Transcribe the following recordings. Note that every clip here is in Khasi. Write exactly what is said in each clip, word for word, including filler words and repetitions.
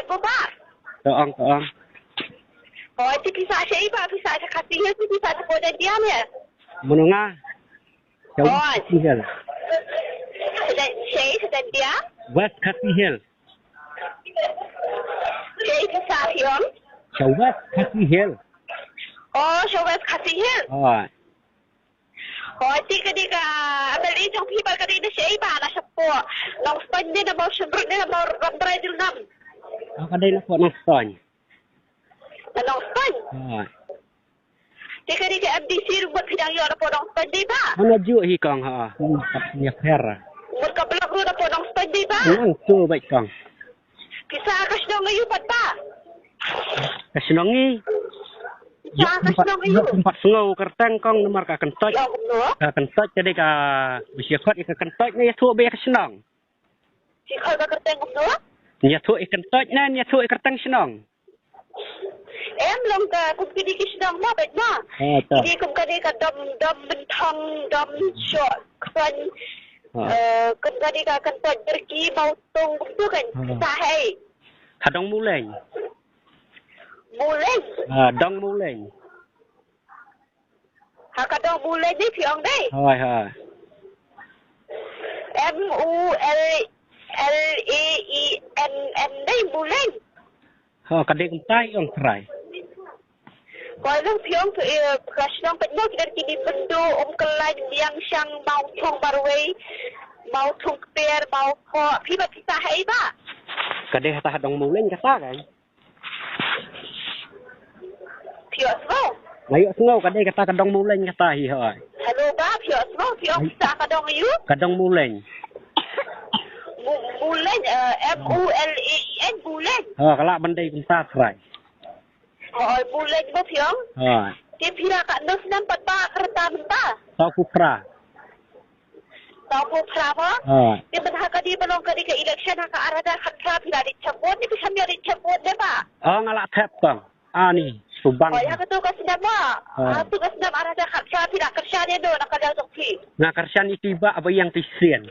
Baba. To ong, to ong. Hoi, ti pisa sha iba, pisa sha Khasi Hills, ti pisa sha Poden Diam ya. Mano nga? Sha Hoi. Khasi Hills. Sha, sha, sha Diam? West Khasi Hills. Sha pisa hiom? Sha West Khasi Hills. Oh, sha West Khasi Hills. Hoi. Hoi, ti ka dei ka M L A jong phi ba ka dei na shaei ba na shapoh Nongstoiñ ne na Mawshynrut ne na Mawrymbrai Dulnam. Oh, ka dei na poh Nongstoiñ. Na Nongstoiñ. Hoi. Ti ka dei ka M D C ruh ba phi dang ïoh na poh Nongstoiñ dei ba. Hana ju hi kong ha. Ïa pher. Mut ka block ruh na poh Nongstoiñ dei ba. Nang tu bai kong. Pisa ka shnong aïu pat ba? Ka shnong ngi. Pisa ka shnong aïu? Pat sngew kyrteng kong namar ka kyntoit. Ka kyntoit ka dei ka bisi khot ïa ka kyntoit ne ïathuh ba ïa ka shnong. Shi khot ka kyrteng kumno? Ïathuh ïa ka kyntoit ne ïathuh ïa ka kyrteng shnong. Em long ka kum kini ki shnong ma bad ma. Kini kum kani ka dom dom bentang dom shok kwan. Kum kani ka kan pot berki mau tung kum tu kan. Sahai. Ka dong Muleng. Muleng. Dong Muleng. Ha ka dong Muleng ni phi ong dei. Hoi hoi. M U L L E N N dei Muleng. Ha ka dei kumtai ong trai. Koi long phi ong tu ka shnong pynno ki dar kini Myndu, Umkyllaiñ, Liangshang, Mawthung, Marwei, Mawthung Kper, Mawkhoh, phi ba phi ta hai ba. Ka dei ha ta ha dong Muleng kata kan. Phi ïohsngew? Nga ïohsngew ka dei kata ka dong Muleng kata hi hoi. Hello ba phi ïohsngew phi ong sa ka dong aïu? Ka dong Muleng. Muleng M U L E N Muleng. Ha ka lah ban dei kumta trai. Hoi Muleng ba phi ong. Hoi. Te phi la ka nus nam pat ba ka rta mynta. Tau ku pra. Tau phu phra mo. Te ban ha ka di ba long ka di ka election ha ka arada khat phra phi la di chapot ni phi kham ïa di chapot ne ba. Oh nga la thep kong. Ani subang. Oh ya ka tu ka snem mo. Ha tu ka snem arada khat phra phi la kyrshan ïa no na ka dang jong phi. Nga kyrshan iti ba ba yang ti sien.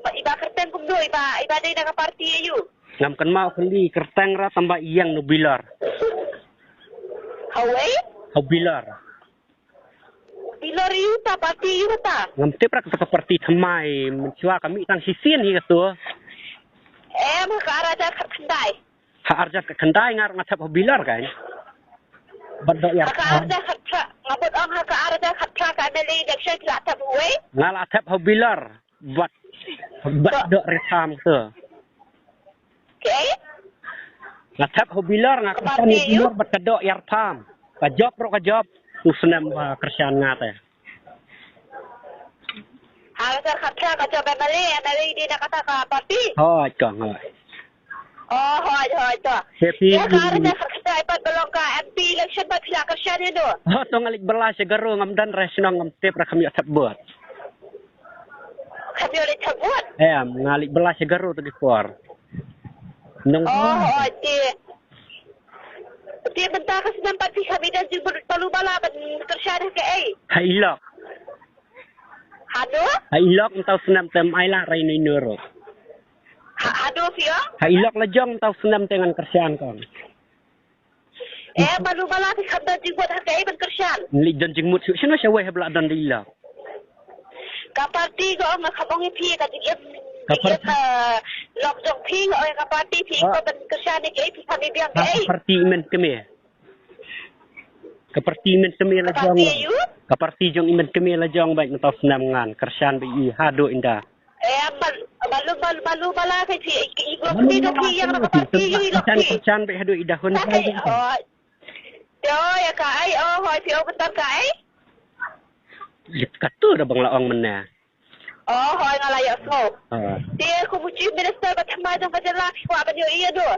Ba iba kyrteng kumno iba iba dei na ka parti aïu. Ngam kynmaw khyndiat kyrteng ra tamba ïeng no bilor. Hawei? Haw bilor. Bilor ïu ta parti ïu ta. Ngam tip rak ta ka parti thymmai mynshwa ka mih tang shisien hi ka tu. Em ha ka arhajar khatkhyndai. Ha arhajar khatkhyndai nga ruh nga thep ha bilor kan. Bad dok ïa. Ha ka arhajar khatphra nga bud ong ha ka arhajar khatphra ka M L A election ki la thep hawei. Nga la thep ha bilor. Bad bad dok ritham tu. Nga thep ha bilor nga kyrshan ïa bilor bad ka dok ïa rpham. Ka jop ruh ka jop. U snem ba kyrshan nga te. Ha ka kyrkhu ka jop M L A, M L A dei na kata ka parti. Hoi kong hoi. Oh hoi hoi to. Ïa ka arhajar khatkhyndai pat ba long ka M P election pat phi la kyrshan ïa no. Ho to nga leit bylla sha Garo ngam don re shnong ngam tip re kham ïoh thep vote. Kham ïoh leit thep vote. Em nga leit bylla sha Garo to ki por. Nong. Oh, oh, te. Te mynta ka snem pat phi kham ïoh don jingmut palu bala ban kyrshan ha kaei? Ha i lok. Hano? Ha i lok mynta u snem te ym ai lah rei no ino ruh. Hano phi ong? Ha i lok la jong mynta u snem te ngan kyrshan kong. Eh, palu bala phi kham don jingmut ha kaei ban kyrshan? Leit don jingmut shuh shano shawei haba la don da i lok. Ka parti ka ong nga kham ong ïa phi ka jingim. Ka parti. Lok jong phi nga ong ka parti phi ko ban kyrshan ïa kaei phi kham ïa biang kaei. Ka parti i men kmie. Ka parti i men kmie la jong. Ka parti jong i men kmie la jong bad mynta u snem ngan kyrshan bad i haduh ynda. Eh, malu malu malu bala ka phi i ko kmie jong phi ïa ka parti i lok phi. Kyrshan bad haduh ynda hun. Te oi ïa ka ai oh hoi phi ong mynta ka ai. Lit katu da bang la ong mynne. Oh hoi nga la ïohsngew. Te kum u chief minister ba thymmai jong ka jylla phi kwah ban ïohi ïa no.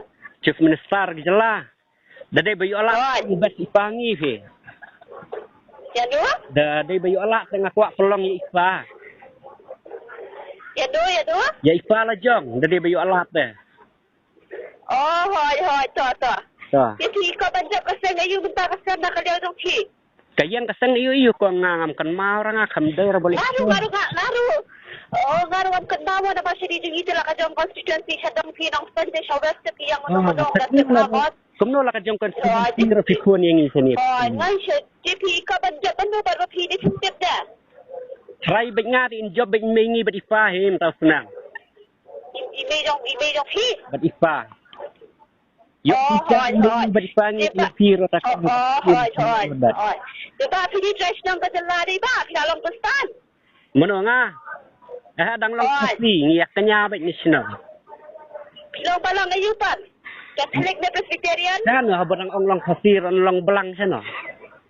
Chief minister ka jylla. Da dei ba ïoh lad bad i pa ngi phi. Ïa no. Da dei ba ïoh lad te nga kwah pynlong ïa i pa. Ïa no ïa no. Ïa i pa la jong da dei ba ïoh lad te. Oh hoi hoi to to. To. Phi phi ko ban jop ka seng aïu mynta ka seng na ka liang jong phi. Ka ïeng ka seng aïu aïu ko nga ngam kynmaw ra nga kham dei ra bali. Naru naru naru. Oh, nga ruh ngam kynmaw namar sha ri jong ngi te la ka jong constituency sha dong phi nongpynïaid sha West te phi ïeng mano mano nga tip nga bos. Kumno la ka jong constituency ruh phi khun ïa ngi shane. Oh, ngan sha te phi ka ban jop ban no ba ruh phi ni tip da. Trai bad nga te in jop bad mei ngi bad i pa hi mynta u Snam. I mei jong i mei jong phi. Bad i pa. Ïoh phi ka bad i pa ngi ïoh phi ruh ta ka. Oh, hooid, hooid. Te ba phi dei trai shnong ka jylla dei ba phi la long Khristan. Mano nga? Eh, dang long Khasi ngi ïa kñia bad ngi shnong. Phi long ba long aïu pat? Catholic ne Presbyterian? Kan haba dang ong long Khasi ruh long blang shnong.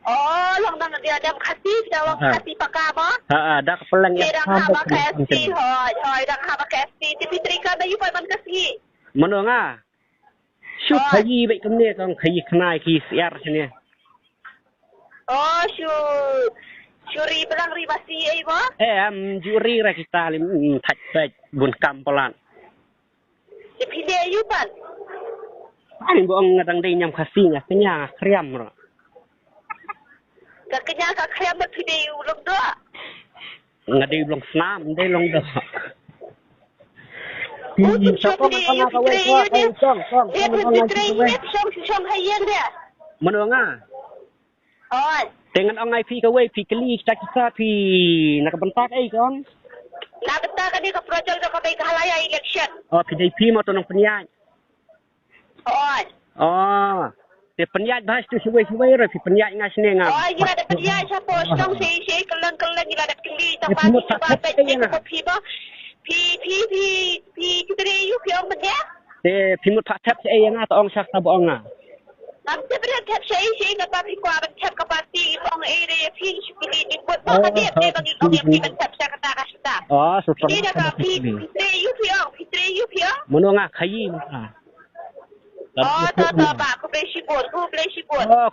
Oh, long dang dia dam Khasi, phi dang long Khasi paka ba? Ha, ha, da ka Plang ïa dang haba ka S T, hooid, hooid, dang haba ka S T. Te phi trei kam aïu pat man ka sngi? Mano nga? Shu khaïi bad kumne kong khaïi khnai khaïi syiar shane. Oh, shu, shu ri blang ri masi ei mo? Eh, am ju ri ra kita lim thach thach bun kam palat. Te phi dei aïu pat? Ani bo ong nga dang dei ñiam Khasi nga kñia nga khriam ruh. Ka kñia ka khriam bad phi dei u Lyngdoh. Nga dei u Longsnam, dei Lyngdoh. Phi sa kong ka nga ka wei ko ai kong kong kong kong ai phi ka wei. Mano nga? Oi. Te ngan ong ai phi ka wei phi kylli kita kita phi na ka bynta kaei kong? Na bynta kane ka project jong ka bei ka halai election. Oh, phi dei phi mo to nongpynïaid. Oi. Oh. Te pynïaid bha tu siwei siwei ruh phi pynïaid nga sne nga. Oi, ngi la da pynïaid shapoh shnong sei sei kylleng kylleng ngi la da kylli tang ba phi ba phi ba phi phi phi phi phi phi ong pynïaid. Te phi mut pha thep sei nga ta ong shak ta ba ong nga. Ngam tip re thep sei sei nga ba phi kwah ban thep ka party ong ei re phi shu kylli ni mut ba ka dei ba ngi ong ïa phi ban thep shak ta ka shita. Oh, so phi da ka phi phi tre yu phi ong phi tre yu phi ong. Mano nga khaïi nga. Oh, to to ba khublei shibun khublei shibun. Oh.